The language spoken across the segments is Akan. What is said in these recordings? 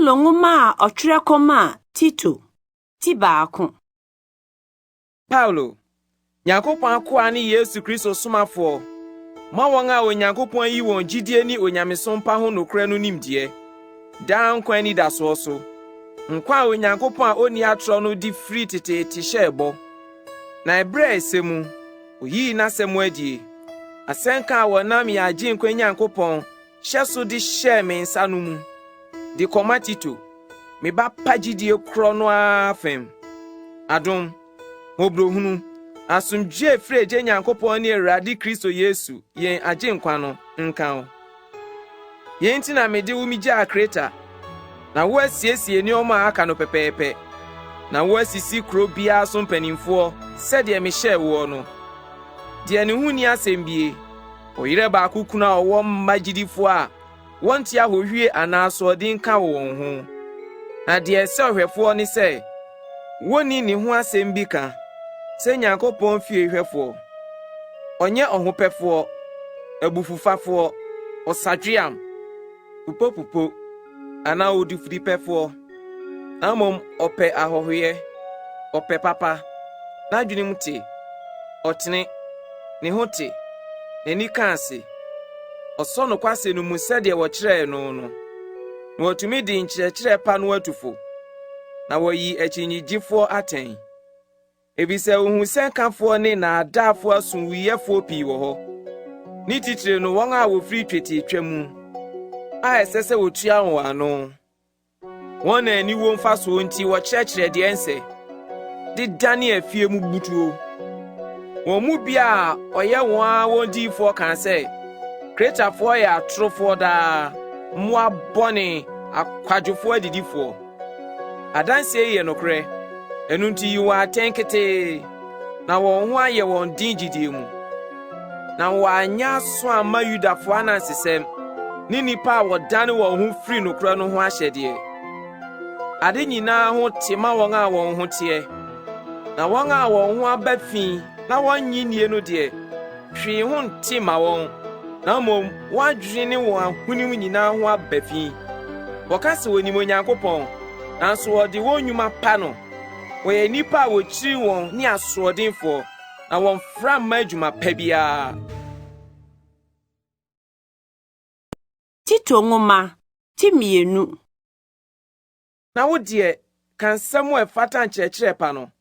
Paulo nwoma a ɔtwerɛ kɔmaa Tito, ti baako. Paulo, Nyankopɔn akoa ne Yesu Kristo somafoɔ, ma wɔn a Onyankopɔn ayi wɔn gyidie ne onyamesom pa ho nokorɛ no nimdeɛ, daa nkwa anidasoɔ so, nkwa a Onyankopɔn a ɔnni atorɔ no de firi teteete hyɛɛ bɔ, na ɛberɛ a ɛsɛ mu, ɔyii n'asɛm adie, asɛnka a wɔnam yɛn Agyenkwa Nyankopɔn hyɛ so de hyɛɛ me nsa no mu, de kɔma Tito, me ba pa gyidie korɔ no ara fam. Adom, mmɔborɔhunu, asomdwoeɛ a ɛfiri Agya Nyankopɔn ne Awurade Kristo Yesu, yɛn Agyenkwa no, nka wo. Yei nti na mede wo migyaa Kreta, na woasiesie nneɛma a aka no pɛpɛɛpɛ, na woasisi kuro biara so mpanimfoɔ sɛdeɛ mehyɛɛ woɔ no. Deɛ ne ho nni asɛm bie, Ɔyere baako kunu a ɔwɔ mma gyidifoɔ a wɔnte ahohwie anaa asoɔden nka wɔ wɔn ho. Na deɛ ɛsɛ ɔhwɛfoɔ ne sɛ, wonni ne ho asɛm bi ka sɛ Nyankopɔn fie hwɛfoɔ. Ɔnyɛ ɔhopɛfoɔ, abufufafoɔ, ɔsadweam, pupopupo, anaa odifudepɛfoɔ, na mmom ɔpɛ ahɔhoyɛ, ɔpɛ papa, n'adwenem te, ɔtene, ne ho te, n'ani ka ase, ɔsɔ nokwasɛm no mu sɛdeɛ wɔkyerɛɛ no no, na watumi de nkyerɛkyerɛ pa no atu fo, na wayi akyinnyegyefoɔ atɛn. Efisɛ ohusɛnkafoɔ ne nnaadaafoɔ asowuiɛfoɔ pii wɔ hɔ, ne titire no wɔn a wɔfiri twetiatwa mu a ɛsɛ sɛ wɔtua wɔn ano. Wɔn na aniwuo mfasoɔ nti wɔkyerɛkyerɛ deɛ ɛnsɛ de dane afie mu butuo. Wɔn mu bi a ɔyɛ wɔn ara wɔn diyifoɔ kaa sɛ, Kretafoɔ yɛ atorofoɔ daa, mmoa bɔne, akwadwofoɔ adidifoɔ. Adanseɛ yi yɛ nokorɛ, ɛno nti yi wɔn atɛn ketee, na wɔn ho ayɛ wɔn den gyidie mu. Na wɔanyɛ aso amma Yudafoɔ anansesɛm ne nnipa a wɔdane wɔn ho firi nokorɛ no ho ahyɛdeɛ. Ade nyinaa ho te ma wɔn a wɔn ho teɛ, na wɔn a wɔn ho aba fi na wɔnnye nnie no deɛ, hwee ho nte mma wɔn, na mmom wɔn adwene ne wɔn ahonim nyinaa ho aba fi. Wɔka sɛ wɔnim Onyankopɔn, nanso wɔde wɔn nnwuma pa no. Wɔyɛ nnipa a wɔkyiri wɔn ne asoɔdenfoɔ. na wɔmfra mma adwuma pa biara. Tito nwoma ti mmienu. Na wo deɛ, ka nsɛm a ɛfata nkyerɛkyerɛ pa no.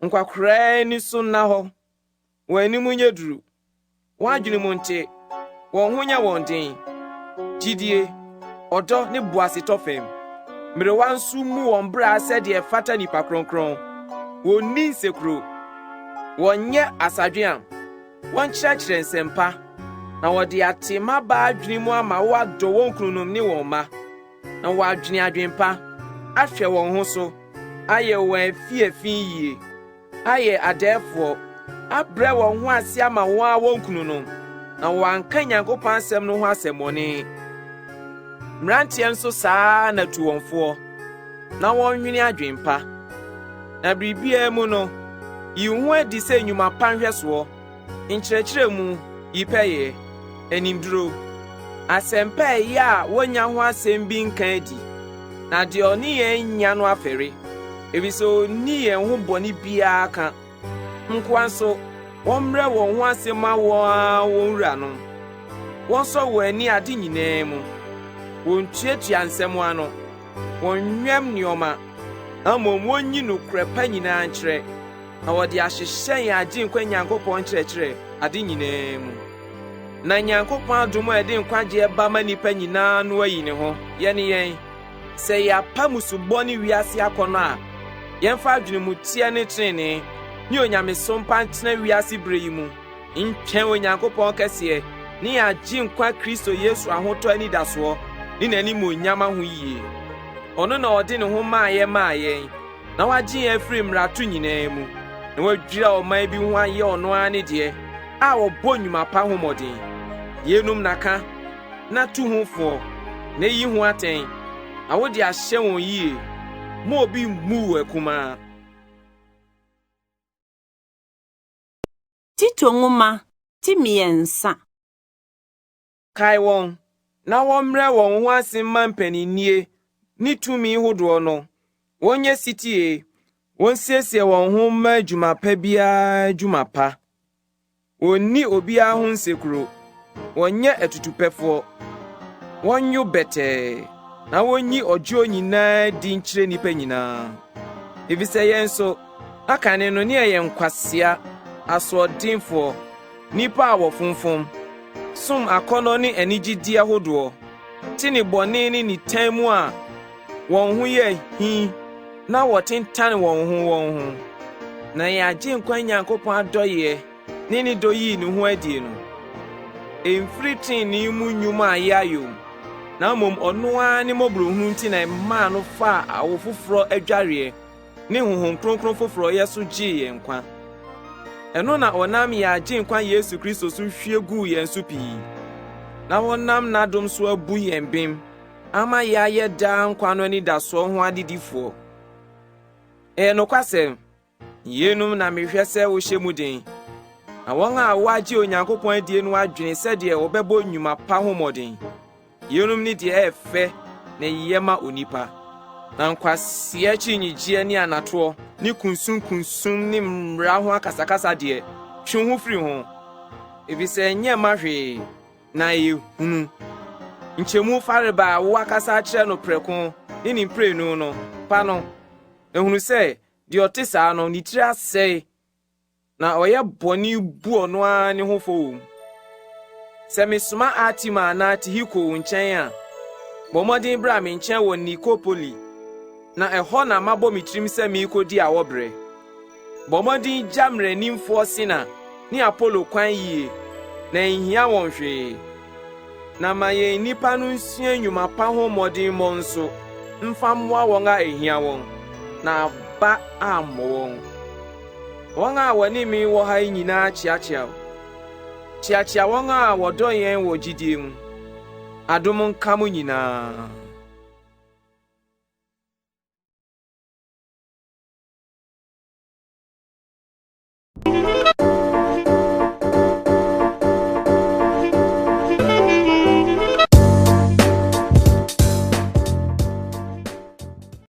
Nkwakoraa ani so nna hɔ, wɔn anim nyɛ duru, wɔn adwene mu nte, wɔn ho nyɛ wɔn den, gyidie, ɔdɔ ne boasetɔ fam. Mmerewa nso mmu wɔn bra sɛdeɛ ɛfata nnipa kronkron. Wɔnni nsekuro, wɔnyɛ asadweam, wɔnkyerɛkyerɛ nsɛmpa, na wɔde ate mmabaa adwene mu ama wɔadɔ wɔn kununom ne wɔn mma, na wɔadwene adwempa, ahwɛ wɔn ho so, ayɛ wɔn afiafi yie. ayɛ adɛɛfoɔ, abrɛ wɔn ho ase ama wɔn ara wɔn kununom, na wɔanka Nyankopɔn asɛm no ho asɛmmɔne. Mmeranteɛ nso saa ara na tu wɔn foɔ, na wɔnnwene adwempa. Na biribiara mu no, yi wo ho adi sɛ nnwuma pa nhwɛsoɔ. Nkyerɛkyerɛ mu, yi pɛyɛ, animduro, asɛmpa a ɛyɛ a wonnya ho asɛm bi nka adi, na deɛ ɔne yɛn nya no afɛre, efisɛ onni yɛn ho bɔne biara ka. Nkoa nso, wɔmmrɛ wɔn ho ase mma wɔn ara wɔn wuranom. Wɔnsɔ wɔn ani ade nyinaa mu, wontuatua nsɛm ano, wɔnnwɛm nneɛma, na mmom wonyi nokorɛ pa nyinaa nkyerɛ. na wɔde ahyehyɛ yɛn Agyenkwa Nyankopɔn nkyerɛkyerɛ ade nyinaa mu. Na Nyankopɔn adom a ɛde nkwagyeɛ ba ma nnipa nyinaa no ayi ne ho, yɛne yɛn, sɛ yɛapa mmusubɔ ne wiase akɔnnɔ a, yɛmfa adwenemuteɛ ne trenee ne onyamesom pa ntena wiase berɛ yi mu, ntwɛn Onyankopɔn kɛseɛ ne yɛn Agyenkwa Kristo Yesu ahotɔ anidasoɔ ne n'animuonyam ahoyie. Ɔno na ɔde ne ho maeɛ maa yɛn, na wagye yɛn afiri mmarato nyinaa mu, na wadwira ɔman bi ho ayɛ ɔno ara ne deɛ, a wɔbɔ nnwuma pa ho mmɔden. Yeinom na ka, na tu ho foɔ, na yi ho atɛn, na wode ahyɛ wɔn yie. Mma obi mmu wo akumaa. Tito nwoma ti mmiɛnsa. Kae wɔn, na wɔmmrɛ wɔn ho ase mma mpaninnie. ne tumi hodoɔ no, wɔnyɛ setie, wɔnsiesie wɔn ho mma adwuma pa biara dwuma pa. Wɔnni obiara ho nsekuro, wɔnyɛ atutupɛfoɔ, wɔnnwo bɛtɛɛ, na wɔnyi ɔdwoɔ nyinaa adi nkyerɛ nnipa nyinaa. Efisɛ yɛn nso, na kane no ne yɛyɛ nkwasea, asoɔdenfoɔ, nnipa a wɔfomfom, som akɔnnɔ ne anigyedeɛ hodoɔ, te nnebɔne ne nitan mu a wɔn ho yɛ hi na wɔtentane wɔn ho wɔn ho. Na yɛn Agyenkwa Nyankopɔn adɔeɛ ne ne dɔ yii ne ho adie no, ɛmfiri trenee mu nnwuma a yɛayɛ o, na mmom ɔno ara ne mmɔborɔhunu nti na ɛmaa no faa awo foforɔ adwareɛ ne Honhom Kronkron foforɔyɛ so gyee yɛn nkwa. Ɛno na ɔnam yɛn Agyenkwa Yesu Kristo so hwie guu yɛn so pii, na wɔnam n'adom so abu yɛn bem ama yɛayɛ daa nkwa no anidasoɔ ho adedifoɔ. Ɛyɛ nokwasɛm, yeinom na mehwɛ sɛ wohyɛ mu den, na wɔn a wɔagye Onyankopɔn adie no adwene sɛdeɛ wɔbɛbɔ nnwuma pa ho mmɔden. Yeinom ne deɛ ɛyɛ fɛ na ɛyɛ ma onipa. Na nkwasea akyinnyegyeɛ ne anatoɔ ne kunsunkunsum ne mmara ho akasakasa deɛ, twe wo ho firi ho, ɛfiri sɛ ɛnyɛ mma hwee. Na ɛyɛ hunu. Nkyɛmu farebae a woakasa akyerɛ no prɛko ne ne mprenu no, pa no, na hunu sɛ deɛ ɔte saa no, ne tiri asɛe, na ɔyɛ bɔne bu ɔno ara ne ho fɔ wom. Sɛ mesoma Artema anaa Tihiko wo nkyɛn a, bɔ mmɔden bra me nkyɛn wɔ Nikopoli, na ɛhɔ na mabɔ me tirim sɛ merekɔdi awɔberɛ. Bɔ mmɔden gya mmaranimfoɔ Sena ne Apolo kwan yie, na nhia wɔn hwee. Na ma yɛn nnipa no nsua nnwuma pa ho mmɔdemmɔ nso mfa mmoa wɔn a ahia wɔn, na aba ammɔ wɔn. Wɔn a wɔne me wɔ ha yi nyinaa kyeakyea wo. Kyeakyea wɔn a wɔdɔ yɛn wɔ gyidie mu. Adom nka mo nyinaa.